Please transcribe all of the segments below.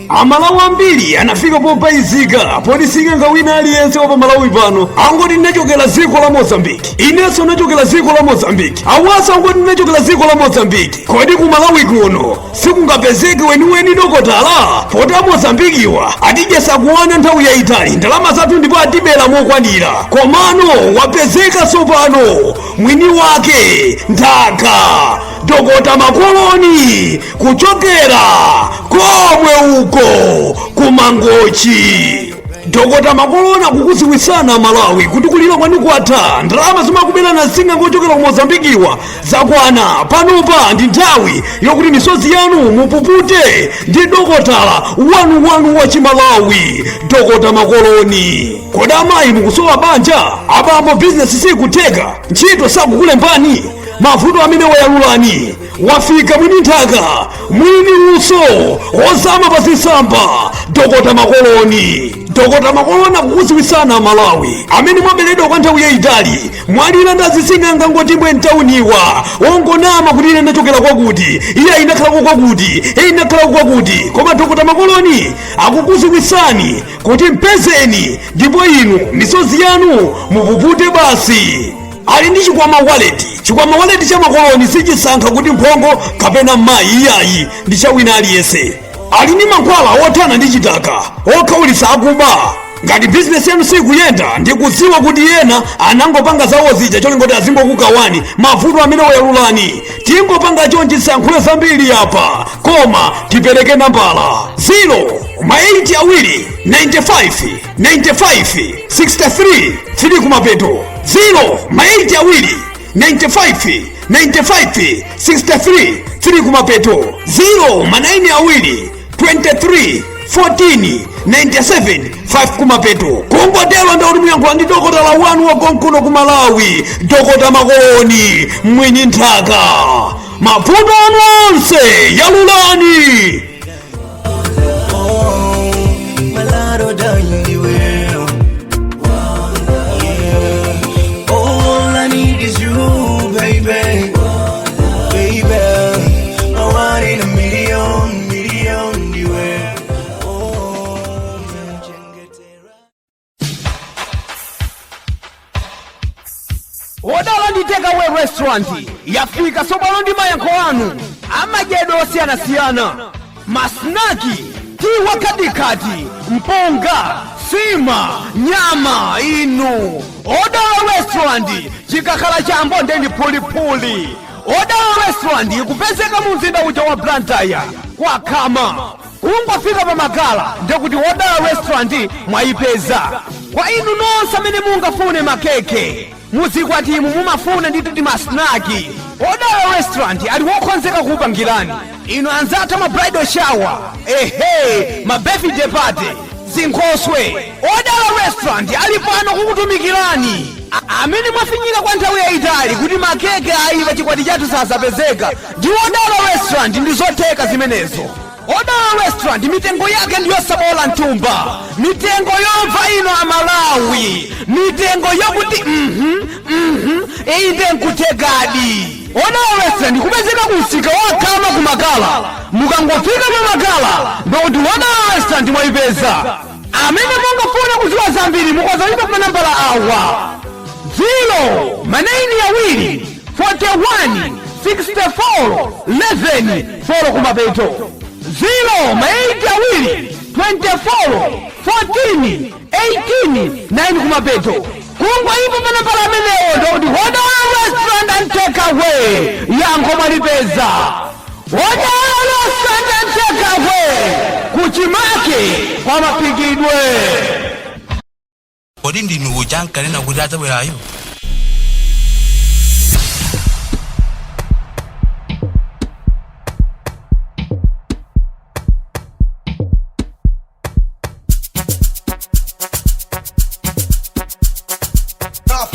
Amalawi ambiri anafika popaizika poti sing'anga wina aliyense wa pamalawi pano angoti ndinachokera dziko la Mozambiki, inenso ndinachokera dziko la Mozambiki, awaso angoti ndinachokera dziko la Mozambiki. Kodi ku Malawi kuno sikungapezeke weniweni dokotala, poti a Mozambikiwa atidyesa kuwana nthawi yayitali ndalama zathu ndipo atibera mokwanira? Komano wapezeka tsopano mwini wake nthaka, Dokota Makoloni, kuchokera komwe uko kumangochi. Dokota Makoloni akukudziwitsani Amalawi kuti kulira kwanu kwatha. Ndalama zimakuberani asing'anga ochokera ku Mozambikiwa zakwana. Panopa ndi nthawi yokuti misozi yanu mupupute ndi dokotala wanuwanu wa Chimalawi, Dokota Makoloni. Kodi amayi mukusowa banja? Abambo bizinesi sikutheka? Ntchito sakukulembani? Mavuto amene wayalulani. Wafika mwini nthaka, mwini luso, wozama pa zitsamba, Dokota Makoloni. Dokota Makoloni akukudziwitsani Amalawi amene mwaberedwa kwa nthawi yayitali, mwalira ndi azising'anga ngoti mbwe mtauniwa, wongonama kuti ine ndachokera kwakuti, iye inakhalako kwakuti, iye inakhalako kwakuti. Koma Dokota Makoloni akukudziwitsani kuti mpezeni ndipo inu misozi yanu mupupute basi. Ali ndi chikwama wallet. Chikwama wallet cha Makoloni sichisankha kuti mphongo kapena mayi, iyayi, ndi cha wina aliyense. Ali ndi mankhwala othana ndi chitaka, okhaulitsa akuba. Ngati bizinesi yanu sikuyenda, ndikudziwa kuti ena anangopanga zawo zija cholinga kuti azingokukawani. Mavuto amene wayalulani, tingopanga chonchi, sankhule zambiri apa, koma tipereke nambala 0 ma 8 awiri 95 95 63 3 kumapeto, 0 ma 8 awiri 95 95 63 3 kumapeto, 0 ma 9 awiri 23 14 97 5 kumapeto. Kungotero ndikuti muyankhula ndi dokotala wanu wa konkuno ku Malawi, Dokota Makoloni, mwini nthaka. Mavuto anu onse yalulani. Oh, malaro ndiwe. Yeah. All I need is you, baby. Baby. I want in a million, million ndiwe. Oh, chengetera. Odala ndi Takeaway Restaurant yafika tsopano ndi mayankho anu amadyedwe osiyanasiyana, ma snack, tea wakhatikhati, mpunga, sima, nyama. Inu Odala Restaurant, chikakhala chambo ndendi phuliphuli. Odala Restaurant ikupezeka mu mzinda uja wa Blantyre, kwa Khama. Kungofika pa Makala ndekuti Odala Restaurant mwayipeza. Kwa inu nonse amene mungafune makeke muzikwatimu, mumafuna ndithu ti ma snack, Odala Restaurant ali wokonzeka kuupangirani. Inu anzathu ma bridal shower, ehe, ma birthday party, zinkhoswe, Odala Restaurant ali pano kukutumikirani. Amene mwafinyika kwa nthawi yayitali kuti makeke ayi, pa chikwati chathu sazapezeka, ndi Odala Restaurant ndi zotheka zimenezo. Odala Restaurant mitengo yake ndiyosabola mthumba, mitengo yomva ino Amalawi, mitengo yokuti inde nkuthekadi. Odala Restaurant kupezeka kumsika wakhama kumakala. Mukangofika pa Makala ndikuti Odala Restaurant mwayipeza. Amene mungafuna kudziwa zambiri mukhoza kuimba pa manambala awa: 0 ma 9 awiri 41 64 11 4 kumapeto, 0 ma 8 awiri 24 14 18 9 kumapeto. Kungoimba manambala amenewo ndikuti Odala Restaurant and Takeaway yankho mwalipeza. Odala Restaurant and Takeaway, kuchimake kwa maphikidwe. Kodi ndinu uja ankanena kuti adzabwerayo?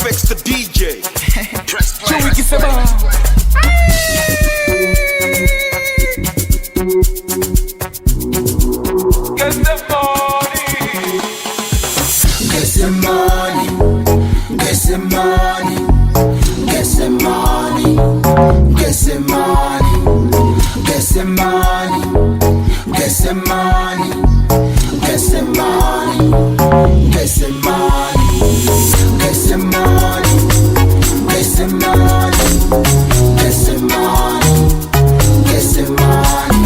Fix the DJ. Press play. Get some money, get some money, get some money, get some money, get some money, get Getsemane, Getsemane, Getsemane, Getsemane, Getsemane, Getsemane, Getsemane,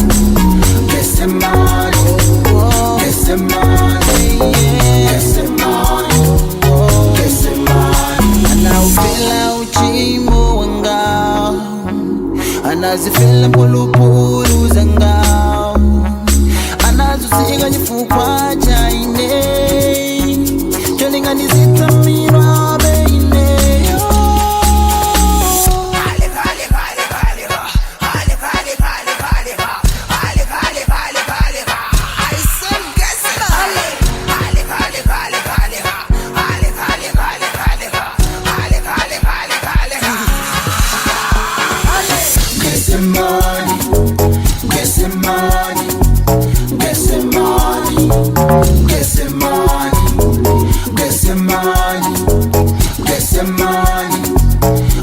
Getsemane, Getsemane, Getsemane, Getsemane. Anaufela uchimo wanga, anazifela mpulupulu zanga, anazusika chifukwa chaine cholinganizitamirwa beineyo. Getsemane, Getsemane, Getsemane, Getsemane, Getsemane,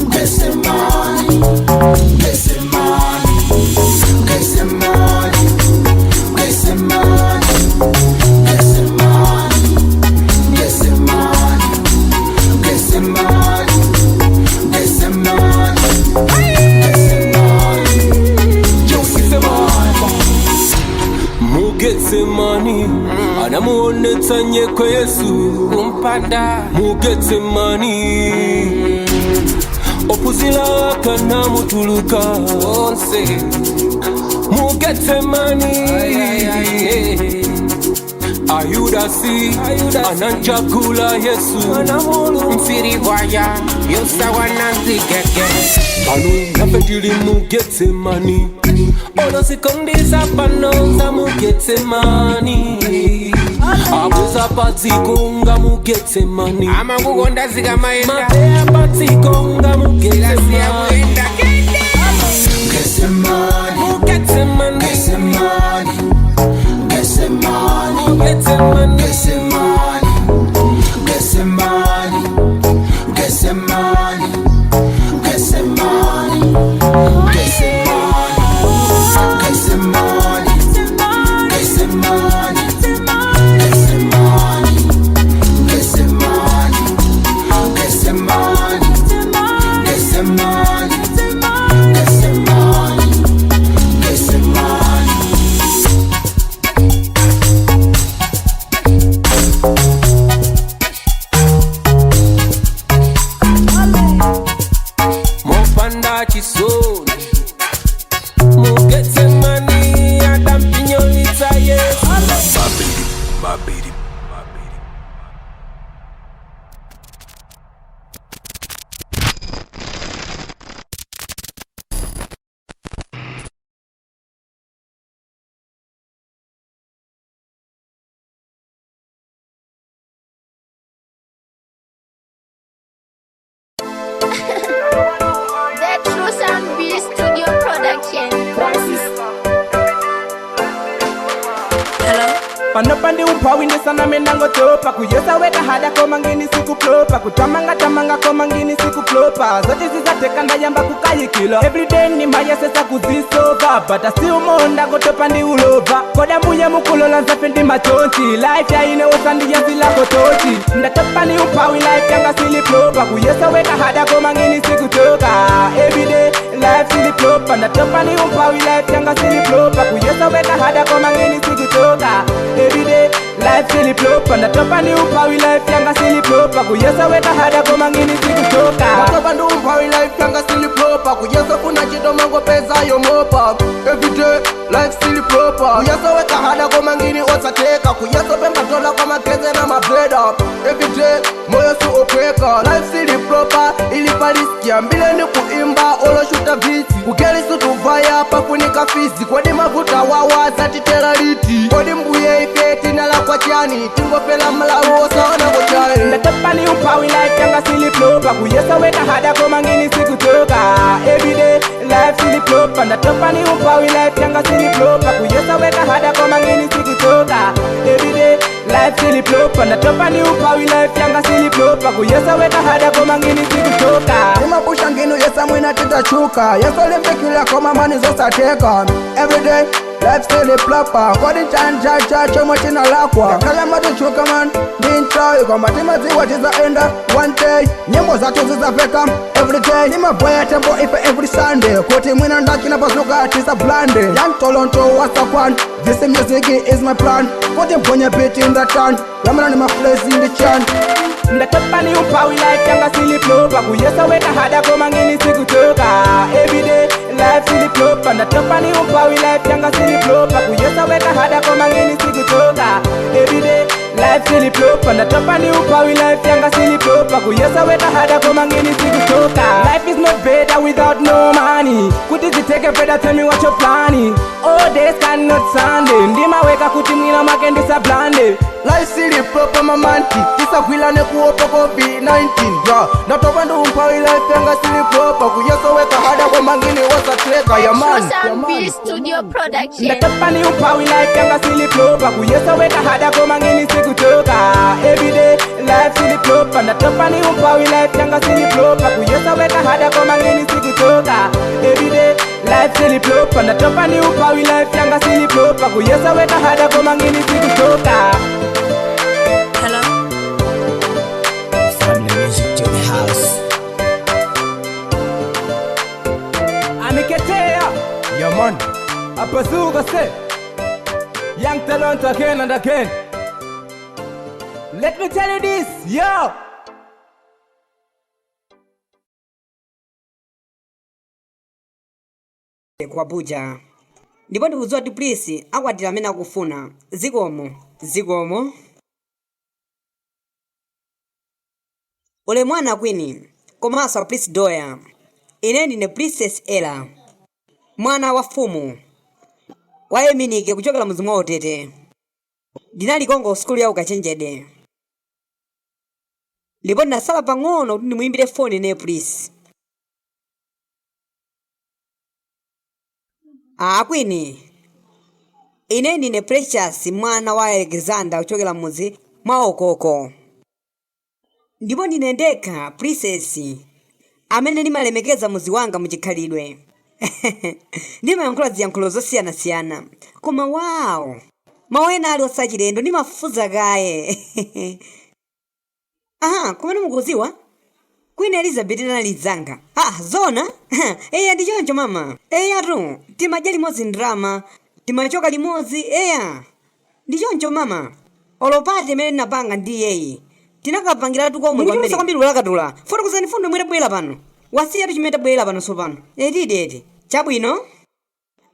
Getsemane, Getsemane, Getsemane, Getsemane, Getsemane, Getsemane, Getsemane, Getsemane, Getsemane, Getsemane. Mugetsemani anamuonetsa nyekwe Yesu Kumpanda Mugetsemani opuzila akanamutuluka onse Mugetsemani Ayudasi ananchakula Yesu mfirigwaya yosawananzigege pano nafe tili Mugetsemani olozikondisa pano za Mugetsemani abuza padzikonga Mugetsemani amakukonda zikamaenda mapeya padzikonga ilasiya Mugetsemani kuyenda kende Getsemane, Mugetsemani Getsemane, Getsemane, Mugetsemani Getsemane, Getsemane, Getsemane, Getsemane, Getsemane, Getsemane, Getsemane, Getsemane, Getsemane, Getsemane, Getsemane, Getsemane. Mopanda chisoni Mugetsemani adampinyoitsa Yesu Babidi, Babidi, Babidi. The True Sound B Studio Production. Pano pandi umphawi ndisana menangotopa kuyesa weka hada koma ngini sikuplopa kutamanga tamanga koma ngini sikuplopa zote zizateka ndayamba kukayikilo everyday ni mayesesa kuzisova but asiumonda kutopa ndi ulova koda mbuye mukulola nzafe ndi machonchi life yaine usandiyezilakototi ndatopa ndi umphawi life yanga siliplopa kuyesa weka hada koma ngini sikutoka everyday life siliplopa ndatopa ndi umphawi life yanga siliplopa kuyesa weka hada koma ngini sikutoka everyday life siliplopa ndatopa ndi umphawi life yanga siliplopa kuyesa weka hada koma ngini sikutoka. Ndatopa ndi umphawi life yanga sili proper kuyesa funa chito mangopeza yomopa everyday life sili proper kuyesa weka hada koma ngini osateka kuyesa pemba dola kwa mageze na mabreda everyday moyo si okweka life sili proper ili palisikia mbile ni kuimba oloshuta viti kukelisu tuvaya pafunika fizi kodi mavuta wawa zatitera liti kodi mbuye ife tinalakwa chani tingofela mlawu osaona kuchani. Ndatopa ndi umphawi life yanga siliplopa kuyesa weka hada koma ngini sikutoka everyday life siliplopa ndatopa ndi umphawi life yanga siliplopa kuyesa weka hada koma ngini sikutoka everyday life siliplopa ndatopa ndi umphawi life yanga siliplopa kuyesa weka hada koma ngini sikutoka. Nimapusha nginu yesa mwina titachuka yeso limbikila koma mani zosateka everyday. Life still proper. Kodi chanja cha chomwe chinalakwa. Kala matichuka man, ndinthawi koma timadziwa tizaenda one day. Nyimbo zathu zizaveka every day. Nimavoya tempo ife every Sunday. Kuti mwina ndachina pazuka tisablande. Young Toronto wasakwan. This music is my plan. Kuti mponye beat in the town. Lamana ni maflezi in the chan. Ndatopa ni umpawi life yanga sili proper. Kuyesa weka hada koma ngini sikuchoka. Everyday life sili proper. Ndatopa ni umpawi life yanga sili proper. Kuyesa weka hada koma ngini sikuchoka. Everyday life sili proper. Ndatopa ni umpawi life yanga sili proper. Kuyesa weka hada koma ngini sikuchoka. Life is not better without no money. Kuti ziteke better, tell me what you're planning. All days cannot Sunday. Ndimaweka kuti mwina make ndisablande. Life sili proper mamanti tisagwilane kuopa COVID-19 ya ndatopa ndi umphawi life yanga sili proper kuyesoweka hada kwamangini wasatreka yaman. True Studio Production. Ndatopa ni umpawi life yanga sili proper. Kuyesa weka hada koma ngini sikuchoka. Everyday life sili proper. Ndatopa ni umpawi life yanga sili proper. Kuyesa weka hada koma ngini sikuchoka. Everyday life sili proper. Ndatopa ni umpawi life yanga sili proper. Kuyesa weka hada koma ngini sikuchoka. Hello? From the music to the house. Amiketea yaman. Apazuka se Young talent again and again. Let me tell you this, yo. Ku Abuja ndipo ndikudziwa kuti Prince akwatira amene akufuna. Zikomo, zikomo. Ulemu wanu Queen komanso Prince Doya. Ine ndine Princess Ella, mwana wa mfumu wa Eminike kuchokera mudzi mwa Otete. Ndinali konko sukulu ya ukachenjede ndipo ndinasala pang'ono kuti ndimuyimbire foni ine Prince. Ah, Queen, ine ndine Precious mwana wa Alexander kuchokera mudzi mwa Okoko. Ndipo ndine ndekha princess amene ndimalemekeza mudzi wanga muchikhalidwe. Ndimayankhula ziyankhulo zosiyanasiyana, koma wawo, mawu ena ali osachilendo ndimafufuza kaye. Aha, kumene mukuziwa Queen Elizabeth anali mzanga. Ah, zona. Eya, ndi choncho mama. Eyatu, timadya limodzi ndrama, timachoka limodzi. Eya, ndi choncho mama. Olopati imene tinapanga ndi iyeyi tinakapangiratu komwe. Mukuchulusa kwambiri ulakatula. Fotokozani fundo imwe tabwera pano. Wasiyatu chimene tabwera pano tsopano. Etidi eti chabwino.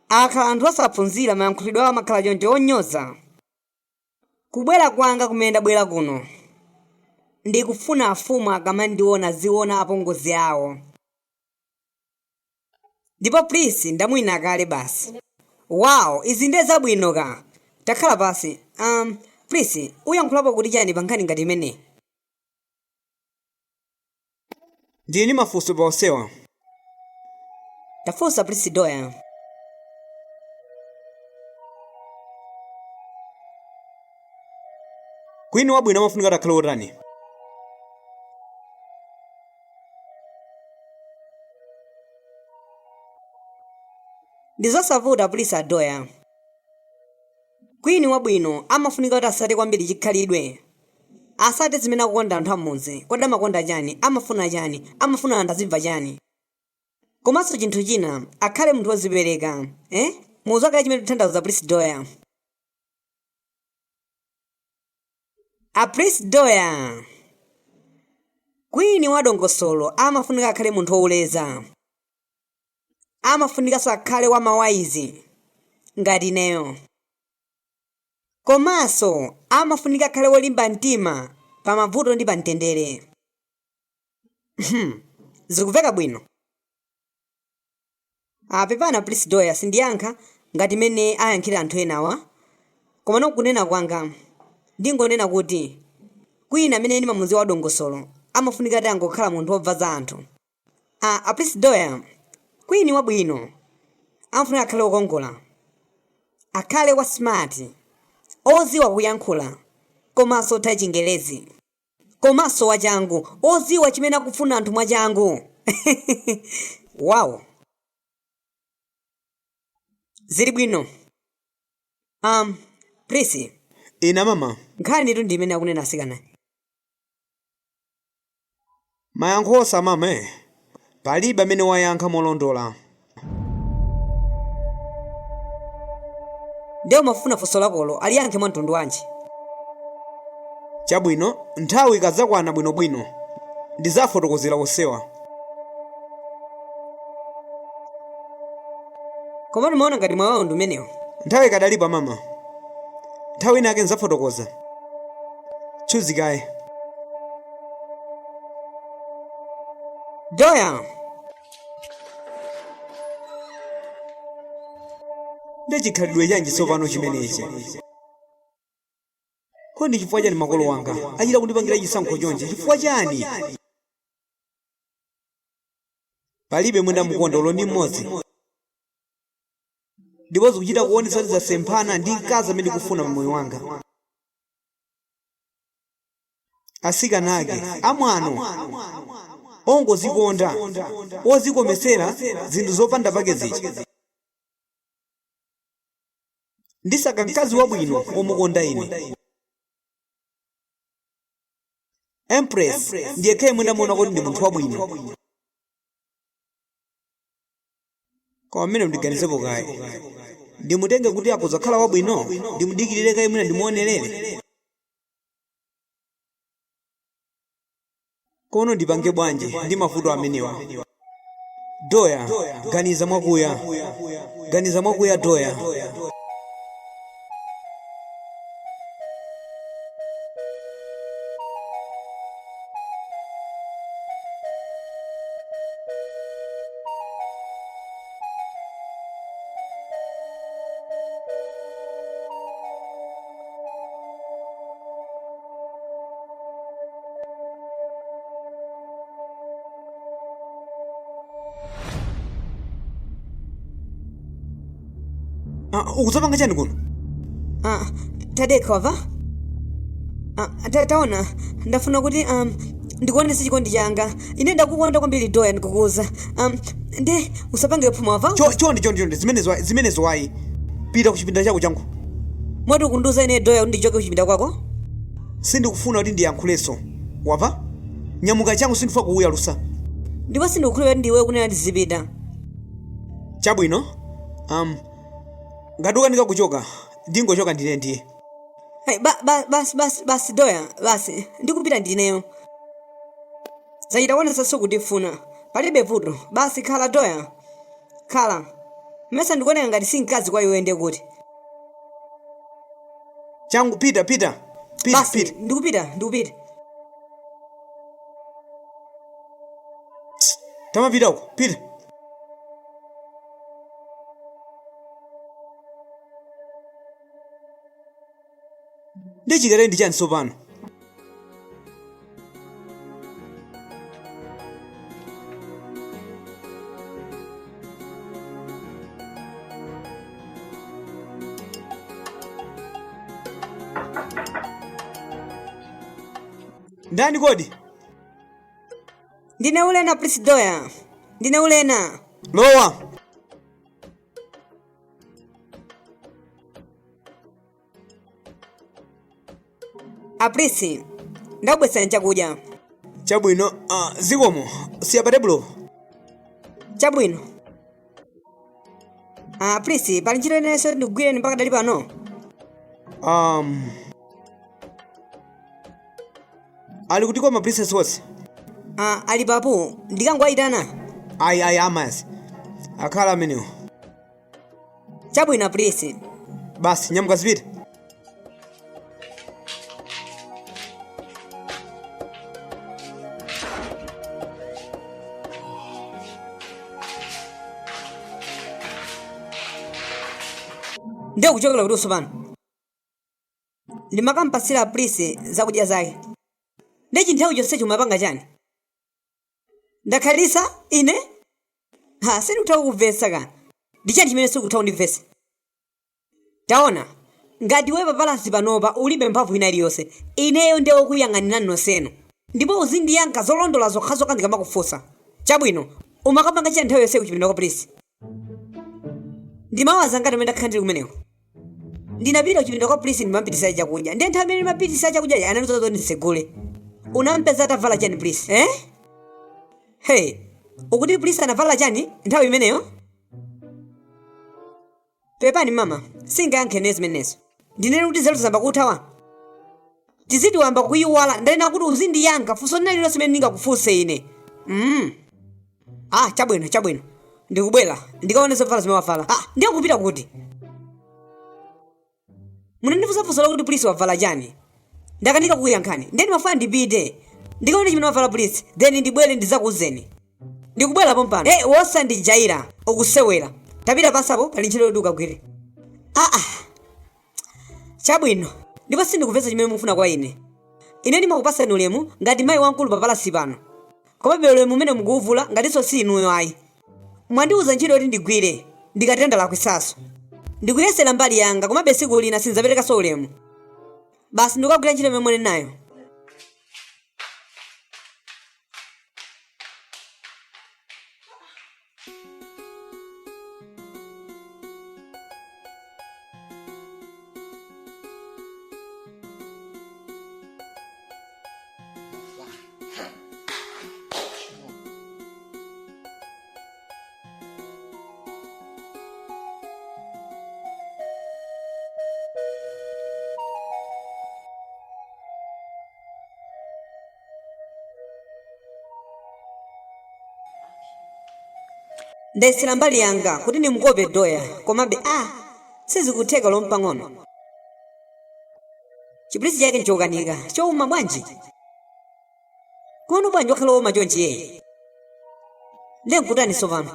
Akhala anthu osaphunzira, mayankhulidwe awo amakhala choncho onyoza. Kubwera kwanga kumene ndabwera kuno, ndikufuna afumu akamandiona ziona apongozi awo. Ndipo Prince ndamwina kale basi. Wow, izi ndiye zabwino ka. Takhala pasi. Prince, uyankhulapo kuti chani pa nkhani ngati imeneyi? Ndili ndi mafunso pa onsewa. Tafunsa Prince Doya. Queen wabwino amafunika atakhala otani? Ndi zosavuta Prince Adoya. Queen wabwino amafunika kuti asate kwambiri chikhalidwe, asate zimene akukonda anthu amudzi. Kodi amakonda chani? Amafuna chani? Amafuna anthu azimva chani? Komanso chinthu china, akhale munthu wozipereka. Eh, mudziwa kale chimene tikutanthauza Prince Doya. A Prince Doya, Queen wa dongosolo amafunika akhale munthu wouleza. Amafunikanso akhale wa mawaizi ngati ineyo. Komanso amafunika akhale wolimba mtima pa mavuto ndi pa mtendere. Zikuveka bwino? Pepana Prince Doya, sindiyankha ngati mene ayankhira anthu enawa. Koma nokunena kwanga, ndingonena kuti Queen amene ndimamudziwa wa dongosolo amafunika ati angokhala munthu wobva za anthu. A Prince Doya, Queen wabwino amafunika akhale wokongola, akhale wa smart, oziwa kuyankhula komanso otha Chingelezi, komanso wachangu, oziwa chimene akufuna anthu mwachangu. Wow, zili bwino. Prisi. Ina mama. Nkhani tu ndi imene akunena asikana. Mayankho onse mama palibe amene wayankha molondola. Ndiye umafuna funso lakolo aliyankhe mwa mtundu wanji? Chabwino, nthawi ikadzakwana bwinobwino ndidzafotokozera onsewa. Koma timaona ngati mwawawo ndi umenewo. Nthawi ikadalipo mama, nthawi inake ndidzafotokoza. Tchuzikaye. Doya. Ndi chikhalidwe chanji tsopano chimenechi? Kodi chifukwa chani makolo wanga achita kundipangira chisankho chonchi? Chifukwa chani? Palibe mwina mukonda ulo ndi mmodzi, ndipo zikuchita kuonetsa kuti zasemphana ndi mkazi amene ndikufuna pamoyo wanga. Asikana ake amwano, ongozikonda, ozikometsera zinthu zopanda pake zija. Ndisaka mkazi wabwino womukonda ine. Empress ndiye yemwe ndamuona kuti ndi munthu wabwino. Koma mmene ndiganizepo kaye, ndimutenge kuti akuzakhala wabwino, ndimudikirire kaye mwina ndimuonerere. Kono ndipange bwanji ndi mavuto amenewa? Doya, ganiza mwakuya, ganiza mwakuya Doya. Ukudzapanga chani kuno? Tadekha wava? Taona, ndafuna kuti ndikuonese chikondi changa. Ine ndakukonda kwambiri Doya, ndikukuuza. Nde usapange phuma wava? Chonde chonde chonde, zimenezo ayi. Pita kuchipinda chako changu. Moti ukundiuza ine Doya kuti ndichoke kuchipinda kwako? Sindikufuna kuti ndiyankhulenso, wava? Nyamuka changu, sindifuna kukuyalusa. Ndipo sindikukhulupirira kuti ndiwe kunena ndizipita. Chabwino, ngati ukanika kuchoka, ndingochoka ndine ndiye. Hey, ba, ba, basi basi basi Doya, basi ndikupita ndineyo. Zachita kuonetsa sukundifuna. Palibe vuto, basi khala Doya, khala. Mesa ndikuoneka ngati si mkazi kwa iwe ndiye kuti. Changu, pita pita pita. Basi pita. Ndikupita, ndikupita. Tamapita uko, pita. Ndichikere ndi chani tsopano? Ndani kodi? Ndine Ulena Prince Doya. Ndine Ulena. Lowa. Aprisi, ndakubweretsera chakudya. Chabwino, zikomo. Siya pa tebulo. Chabwino. Aprisi, pali ntchito inenso ndikugwireni mpaka dali pano? Ali kuti koma princess wonse? Ali papo, ndikangowayitana. Ayi ayi, amazi akhala amenewo. Chabwino Aprisi. Basi nyamuka zipita. Ndiye kuchokera kuti pano ndimakampatsira Aprisi zakudya zake. Ndiye chinthawi chonsecho umapanga chani? Ndakhalisa ine? Ha, sindikutha kukumvetsa ka. Ndi chani chimene sikutha kundimvetsa? Taona, ngati iwe pa palasi panopa ulibe mphamvu ina iliyonse, ineyo ndiye wokuyang'anirani nonsenu. Ndipo uzindiyankha zolondola zokhazokha ndikamakufunsa. Chabwino, umakapanga chani nthawi yonseyi kuchipinda kwa Prince? Ndi maola angati amene ndakhala ndili kumeneko? Ndinapita kuchipinda kwa Prince ndimapitisa chakudya. Ndiye nthawi imene ndimapitisa chakudya anandiuza zoti ndisegule. Unampeza atavala chani Prince? Eh? Hey, ukuti Prince anavala chani nthawi imeneyo? Pepani mama, singayankhe ine zimenezo. Ndinene kuti nzeru zayamba kuthawa. Tiziti wamba kuyiwala, ndanena kuti uzindiyankha funso lina lililonse limene ndingakufunse ine. Ah, chabwino, chabwino. Ndikubwera, ndikaone zovala zimene wavala. Ah, ndiye kupita kuti? Munandifunsa funso lakuti Prince wavala chani. Ndakanika kukuyankhani. Ndiye ndimafuna ndipite. Ndikaone chimene wavala Prince, then ndibwere ndidzakuwuzeni. Ndikubwera pompano. Eh, wosandijaira, ukusewera. Tapita pansapo pali ntchito yoti ukagwire. Ah ah. Chabwino. Ndipo sindikupeza chimene mukufuna kwa ine. Ine ndimakupasani ulemu ngati mayi wamkulu pa palasi pano. Komabe ulemu umene mukuwuvula ngatinso si inuyo ayi. Mwandiwuza ntchito yoti ndigwire, ndikatero ndalakwisanso. Ndikuyesera mbali yanga komabe tsiku lina sindidzaperekanso ulemu. Basi ndikukagwira ntchito imene mwanenayo. Ndayesera mbali yanga kuti ndimukope Doya, komabe a sizikutheka lompang'ono. Chipulisi chake nchokanika, chowuma bwanji? Kono bwanji wakhala wowuma chonchi yeye? Ndiye nkutani tsopano?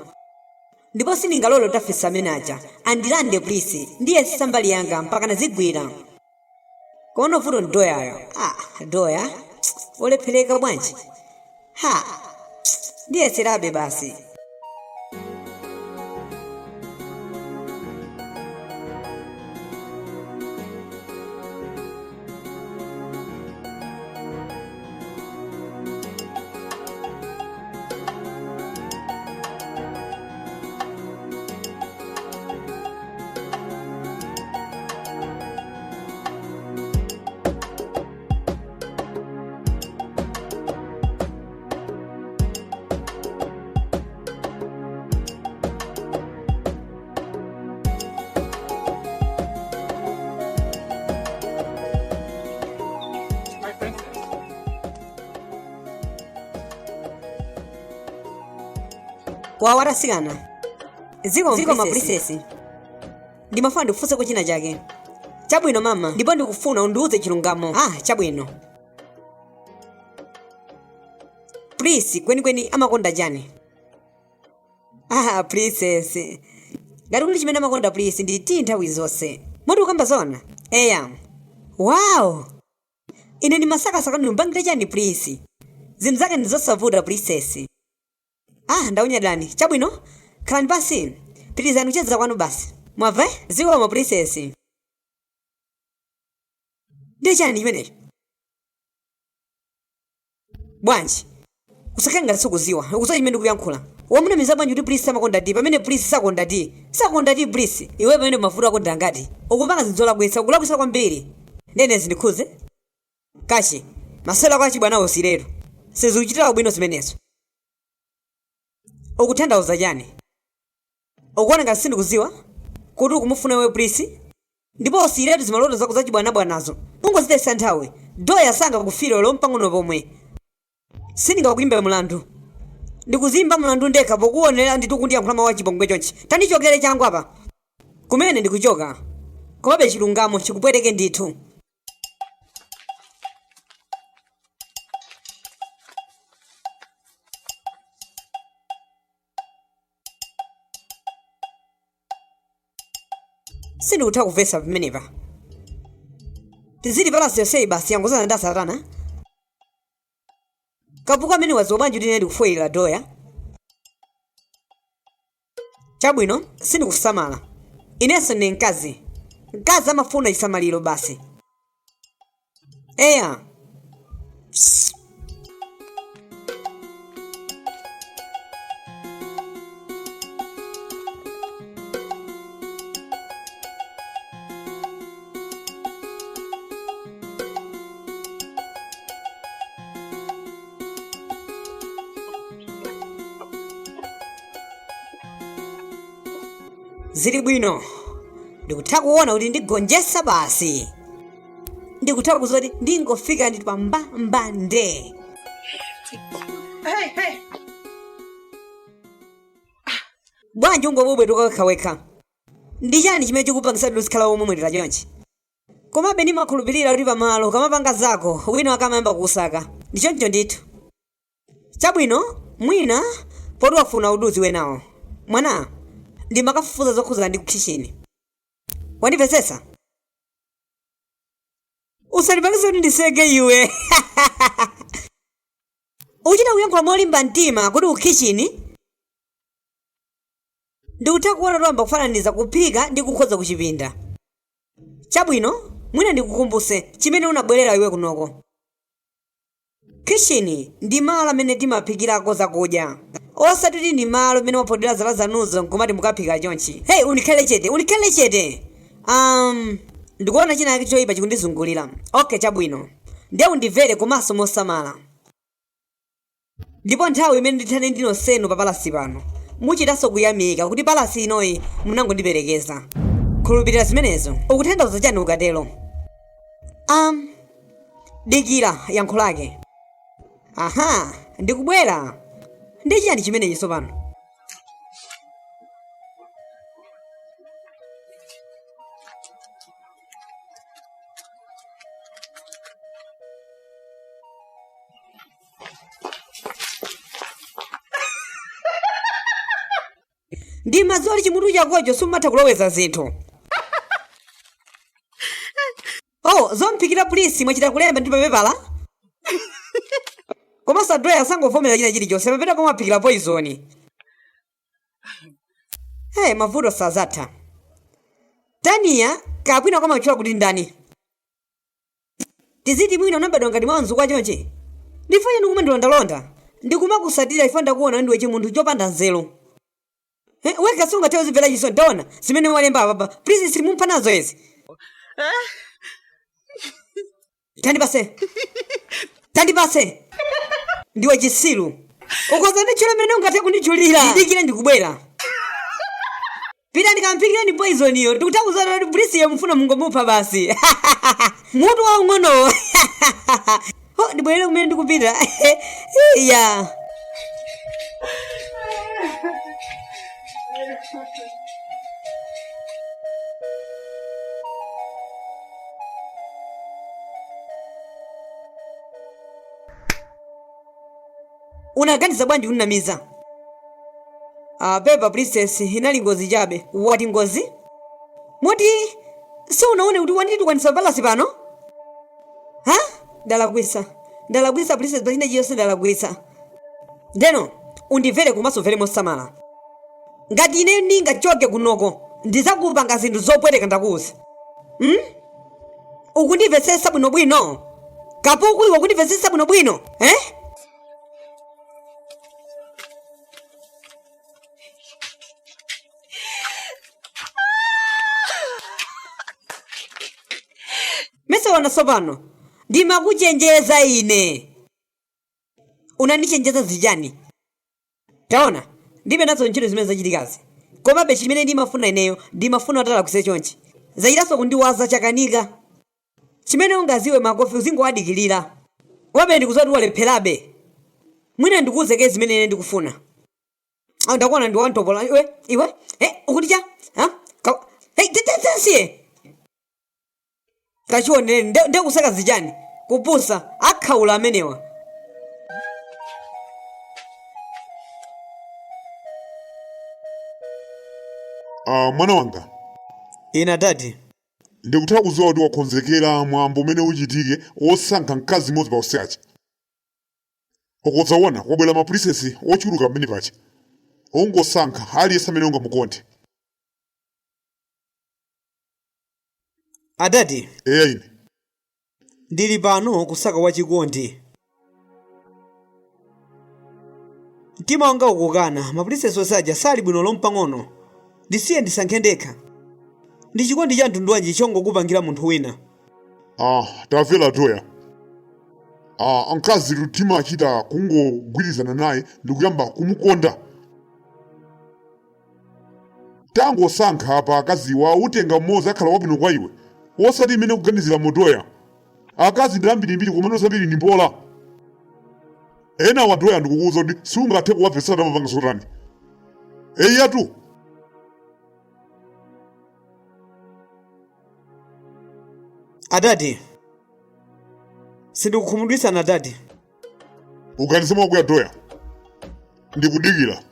Ndipo sindingalole kuti afisa amene aja andilande Pulisi. Ndiyesesa mbali yanga mpaka nazigwira. Kono vuto ndi Doyayo. Ah, Doya olephereka bwanji? Ha, ndiyeserabe basi. My princess. Wawa atasikana. Zikomo princess. Ndimafuna ndikufunseko china chake. Chabwino mama, ndipo ndikufuna undiuze chilungamo. Ah, chabwino. Please, kwenikweni amakonda chani? Ah, princess. Ngati kuli chimene amakonda Prince ndi tea nthawi zonse. Moti ukamba zona? Eya. Wow! Ine ndimasakasaka ndimpangire chani Prince. Zinthu zake ndi zosavuta princess. Ah, ndakunyadani. Chabwino, khalani pansi. Pitirizani kucheza kwanu basi. Mwamva? Zikomo princess. Ndiye chani chimenecho? Bwanji? Usakhale ngati sukuziwa. Ukuziwa chimene ndikuyankhula. Wamunamiza bwanji kuti Prince amakonda tea pamene Prince sakonda tea? Sakonda tea Prince. Iwe pamene mavuto ako ndi angati? Ukupanga zinthu zolakwitsa, ukulakwitsa kwambiri. Ndiye ine zindikhuze? Kachi, masewera ako achibwanawo usiyiretu. Sizikuchitira ubwino zimenezo. Ukutanthauza chani? Ukuona ngati sindikuziwa kuti ukumufuna iwe Prince? Ndipo usiyiretu zimaloto zako zachibwanabwanazo. Ungozitayitsa nthawi. Doya sangakufire olo mpang'ono pomwe. Sindingakuyimbe mlandu. Ndikuziyimba mlandu ndekha pokuonera ndithu ukundiyankhula mawu achipongwe chonchi. Tandichokere changu apa. Kumene ndikuchoka. Komabe chilungamo chikupweteke ndithu. Sindikutha kumvetsa pamenepa. Tiziti palasi yonseyi basi yangodzadza ndi asatana? Kapuku amene wadziwa bwanji kuti ine ndikufoyilira Doya? Chabwino, sindikusamala. Inenso ndine mkazi. Mkazi amafuna chisamaliro basi. Eya. Zili bwino, ndikutha kuona kuti ndigonjetsa basi. Ndikutha kuziwa kuti ndingofika nditi pambambande. Hey, hey. Bwanji ungobwebwetuka wekhawekha? Ndi chani chimene chikupangisa kuti uzikhala womwemwetera chonchi? Komabe ndimakhulupirira kuti pamalo ukamapanga zako, wina akamayamba kukusaka. Ndi choncho ndithu. Chabwino, mwina poti wafuna kuti udziwe nawo. Mwana, ndimakafufuza zokhudzana ndi kukhitchini. Wandimvetsetsa? Usandipangitse kuti ndiseke iwe. Uchita kuyankhula molimba mtima kuti kukhitchini? Ndikutha kuona kuti wayamba kufananiza kuphika ndi kukhodza kuchipinda. Chabwino, mwina ndikukumbutse chimene unabwerera iwe kunoko. Khitchini ndi malo amene timaphikirako zakudya. Osati kuti ndi malo amene mwaphodera zala zanuzo nkumati mukaphika chonchi. Hey, undikhale chete, undikhale chete! Um, ndikuona chinachake choyipa chikundizungulira. Okay, chabwino. Ndiye undimvere komanso mosamala. Ndipo nthawi imene ndithane ndi nonsenu pa palasi pano, muchitanso kuyamika kuti palasi inoyi munangondiperekeza. Khulupirira zimenezo. Ukutanthauza chani ukatero? Um, dikira yankho lake. Aha, ndikubwera. Ndi chiyani chimenechi tsopano? Ndimadziwa kuti chimutu chakocho sumatha kuloweza zinthu. Oh, zomphikira pulisi mwachita kulemba ndi papepala? Komanso Adroya sangovomera china chilichonse, papeta kumaphikira poison. Hey, mavuto sazatha. Taniya kakwina kwamatchula kuti ndani? Tiziti mwina unabadwa ngati mwa mzukwa chonchi? Ndifukwa chani ukumandilondalonda? Ndikumakusatira chifukwa ndakuona ndiwe chimunthu chopanda nzeru. Eh, wekha sungathe kuzimvera chisoni. Taona zimene walemba apapa. Please simupha nazo izi. Tandipase. Tandipase. Ndiwe chisiru. Ukhoza nditchula mmene ungathe kunditchulira. Ndidikire ndikubwera. Pita ndikamphikireni poison yo. Ndikutha kuti Prince mufuna mungomupha basi. Mutu waung'onowo. Oh, ndibwerere kumene ndikupita. Ya. Unaganiza bwanji kundinamiza? Ah, pepa princess, inali ngozi chabe. Wati ngozi? Moti siunaone kuti wanditukwanitsa palasi pano? Ha? Ndalakwitsa. Ndalakwitsa princess pachina chilichonse ndalakwitsa. Ndeno undimvere komanso umvere mosamala. Ngati ine ndingachoke kunoko ndizakupanga zinthu zopweteka ndakuwuza. Hmm? Ukundimvetsetsa bwinobwino? Kapuku iwe ukundimvetsetsa bwinobwino? Eh? Mese wana tsopano ndimakuchenjeza ine. Unandichenjeza zichani? Taona, ndilibe nazo ntchito zimene zachitikazi. Komabe chimene ndimafuna ineyo, ndimafuna kuti alakwitse chonchi. Zachitanso kundiwaza chakanika. Chimene ungaziwe makofi uzingowadikilira. Komabe ndikudziwa kuti walepherabe. Mwina ndikuuze kaye zimene ine ndikufuna. Ah, ndakuona ndi wantopola iwe, iwe, eh, ukuti cha? Ha? Ka, hey, tasiye. Kachionere, nde kusaka zichani? Kupusa, akhaula amenewa. Ah, mwana wanga. Ine dadi. Ndikutha kudziwa kuti wakonzekera mwambo umene uchitike wosankha mkazi mmodzi pa onse aja. Ukudzaona kwabwera mapulisesi ochuluka pamene paja. Ungosankha aliyense amene ungamukonde. Adadi. Eya ine. Ndili pano kusaka wachikondi. Mtima wanga ukukana, mapulisesi onse aja sali bwino olo mpang'ono. Ndisiye ndisankhe ndekha. Ndi chikondi cha mtundu wanji chongokupangira munthu wina? Ah, tamvera Toya. Ah, mkazi timachita kungogwirizana naye ndikuyamba kumukonda. Tangosankha pa akaziwa, utenga mmodzi akhala wabwino kwa iwe, osati imene kuganizira modoya. Akazi ndi ambirimbiri, komano zambiri ndi mbola. Ena wadoya, ndikukuwuza kuti sungathe kuwapesera tamapanga zotani. Eyatu. Adadi, sindikukhumudwisana adadi. Uganize mwakuya doya, ndikudikira.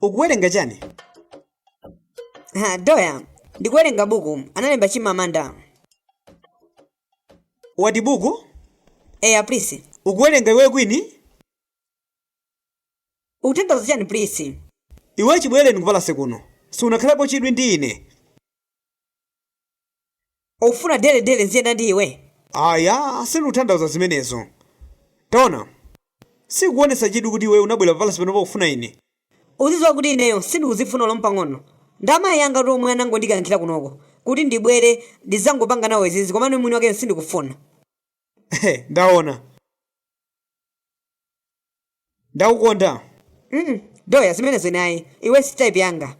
Ukuwerenga chani? Ha, doya, ndikuwerenga buku analemba Chimamanda. Wati buku? Eya, please. Ukuwerenga iwe Queen? Ukutanthauza chani, please? Iwe chibwere ndikupalase kuno, sunakhalepo chidwi ndi ine. Ukufuna daily daily nziyenda ndi iwe? Aya, sindikutanthauza zimenezo. Taona, sikuonesa chidwi kuti iwe unabwera papalasi pano pakufuna ine. Uzidziwa kuti ineyo sindikuzifuna lompang'ono. Ndamayi anga tomwe anangondikankhira kunoko kuti ndibwere ndizangopanga nawo izizi, komano mwini wake sindikufuna. Ndaona ndakukonda. Doya, zimenezo inayi, iwe si type yanga.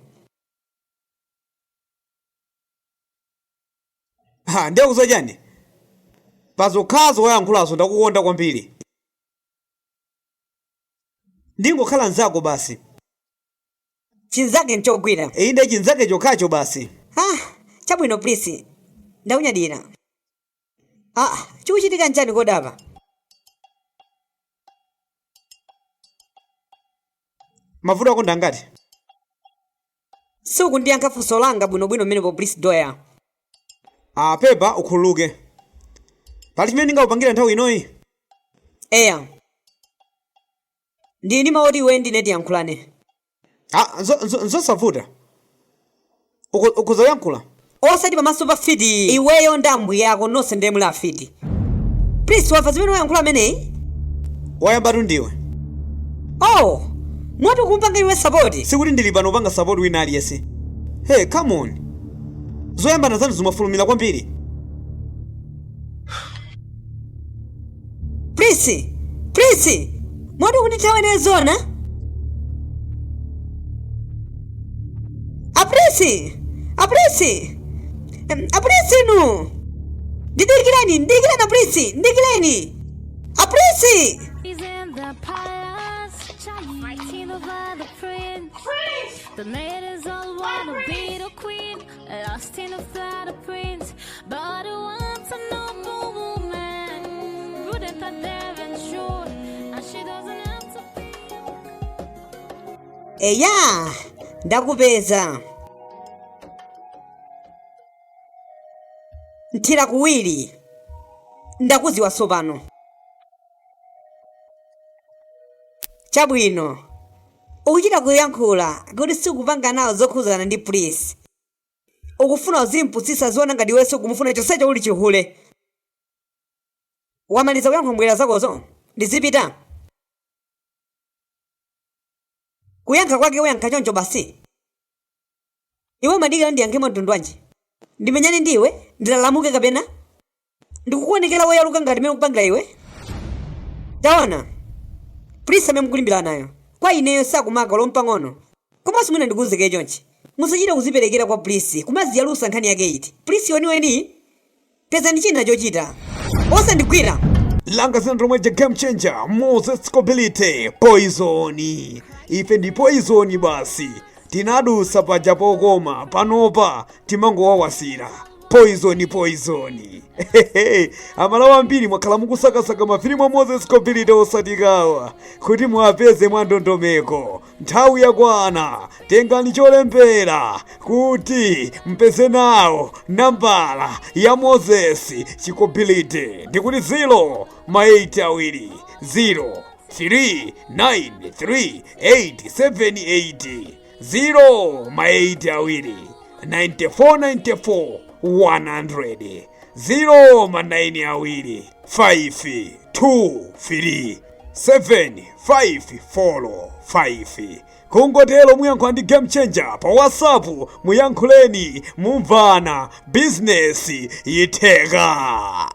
Ha, ndikuuza chani, pazokhazo wayankhulazo, ndakukonda kwambiri. Ndingokhala nzako basi. Chinzake nchogwira. Inde, chinzake chokhacho basi. Ah, chabwino please, ndakunyadira. Ah, chikuchitika nchani kodapa? Mavuto ako ndangati? Sukundiyankha funso langa bwinobwino mmenepo, please, doya. Ah, pepa, ukhululuke. Pali chimene ndingakupangira nthawi inoyi? Eya, ndili ndi mawu oti iwe ndine tiyankhulane. Ah, nzosavuta. Ukuzayankhula. Osati pamaso pa fiti. Iweyo ndi ambuye ako nonse ndiye muli afiti. Please, wamva zimene wayankhula ameneyi? Wayambatu ndiwe. Oh, moti kumpanga iwe support? Sikuti ndili pano kupanga support wina aliyense. Hey, come on, zoyambana zanu zimafulumira kwambiri. Please, please, moti kundithawa ine zona? Aprisi, aprisi, aprisi inu, ndidikireni, ndidikireni aprisi, ndidikireni aprisi. He's in the palace, fighting over the prince. The ladies all wanna be the queen, lost in a flood of prince. But he wants a noble woman, prudent and daring, sure, and she doesn't have to be. Eya, ndakupeza nthira kuwiri, ndakuziwa tsopano. Chabwino, ukuchita kuyankhula kuti sikupanga nawo zokhuzana ndi please. Ukufuna uzimpusisa ziona ngati iwenso kumufuna, chonsecho uli chihule. Wamaliza kuyankhula mbwera zakozo? Ndizipita. Kuyankha kwake uyankha choncho basi? Iwe umadikira ndiyankhe mwa mtundu wanji? Ndimenyane ndiwe, ndilalamuke, kapena ndikukuonekera woyaluka ngati mene ukupangira iwe? Taona, please, amene mukulimbira nayo kwa ineyo sakumaka lompang'ono. Komanso mwina ndikuwuzeke chonchi, musachite kuziperekera kwa please, kumaziyalusa. Nkhani yake iti, please weniweni? Pezani china chochita, osandigwira. Langa zina lomwe ja game changer Moses Scobillity Poison. Ife ndi poison basi. Tinadusa paja pokoma, panopa timangowawasira. Poison poison. Amalawi ambiri mwakhala mukusakasaka mafilimu a Moses Kobilite osatikawa kuti muwapeze mwa ndondomeko. Nthawi yakwana, tengani cholembera kuti mpeze nawo nambala ya Moses Chikobilite, ndikuti 0 ma 8 awiri 0 3 9 3 8 7 8 0 ma 8 awiri 94 94 100 0 ma 9 awiri 5 2 3 7 5 4 5. Kungotero muyankhula ndi Game Changer pa WhatsApp, muyankhuleni, mumvana, bizinesi yitheka.